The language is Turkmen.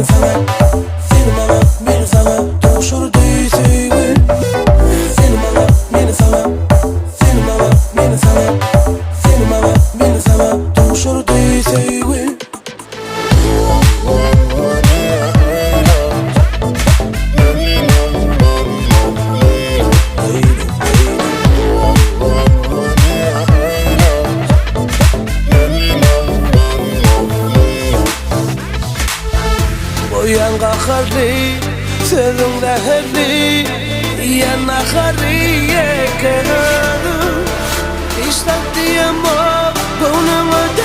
meni saňa Seni maňa, meni saňa duşurdy söýgi Seni maňa, meni saňa Seni maňa, meni saňa Seni maňa, meni saňa duşurdy söýgi. Goýan gaharly, sözüň zäherli, Iýen nahary ýeke özüm. Hiç zat diýemok, göwnüňe.